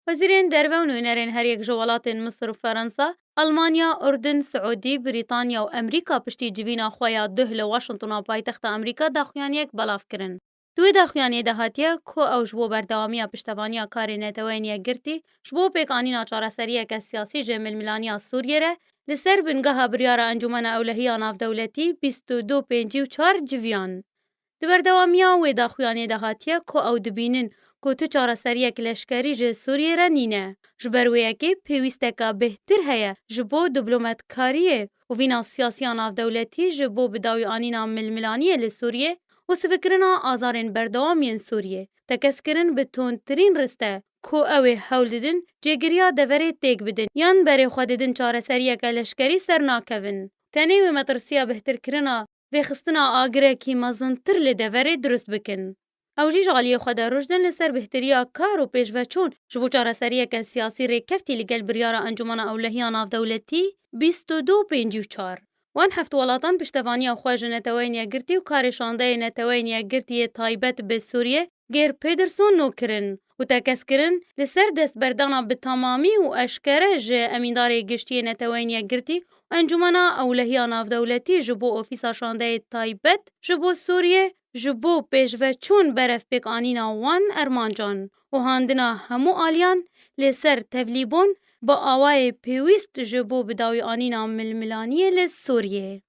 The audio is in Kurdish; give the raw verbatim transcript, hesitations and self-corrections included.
Wezîrên derve û nûnerên her yek ji welatên Misir û Ferensa, Almanya, Urdun, Siûdî, Brîtanya û Amerîka piştî civîna xwe ya duh li Washingtona paytexta Amerîka daxuyaniyek belav kirin. Di wê daxuyaniyê de hatiye ku ew ji bo berdewamiya piştevaniya karê Neteweyên Yekgirtî ji bo pêkanîna çareseriyeke siyasî ji milmilaniya Sûriyê re li ser bingeha biryara Encûmena Ewlehiya Navdewletî bîst û du pêncî û çar civiyan. Di berdewamiya wê daxuyaniyê de hatiye ku ew dibînin ku tu çareseriyek leşkerî ji Sûriyê re nîne. Ji ber wê yekê pêwîsteka bêhtir heye ji bo diplomatkariyê û vîna siyasiya navdewletî ji bo bidawîanîna milmilaniyê li Sûriyê û sivikirina azarên berdewam yên Sûriyê. Tekez kirin bi tundtirîn rist e ku ew ê hewl didin cêgiriya deverê têk bidin yan berê xwe didin çareseriyeke leşkerî ser nakevin. Tenê wê metirsiya bêhtirkirina vêxistina agirekî mezintir li deverê dirust bikin. Ew jî ji aliyê xwe de ruj din li ser bêhtiriya kar û pêşveçûn ji bo çareseriyeke siyasî rêkeftî li gel biryara Encûmena Ewlehiya Navdewletî bîst û du pêncî û çar. Wan heft welatan piştevaniya xwe ji Neteweyên Yekgirtî û karê şandeyê Neteweyên Yekgirtî yê taybet bi Sûriyê, Geir Pedersen, nû kirin û tekez kirin li ser destberdana bi temamî û eşkere ji Emîndarê Giştî yê Neteweyên Yekgirtî û Encûmena Ewlehiya Navdewletî ji bo Ofîsa Şandeyê Taybet ji bo Sûriyê ji bo pêşveçûn berevpêkanîna wan ermancan û handina hemû aliyan li ser tevlîbûn bi awayê pêwîst ji bo bidawîanîna milmilaniyê li Sûriyê.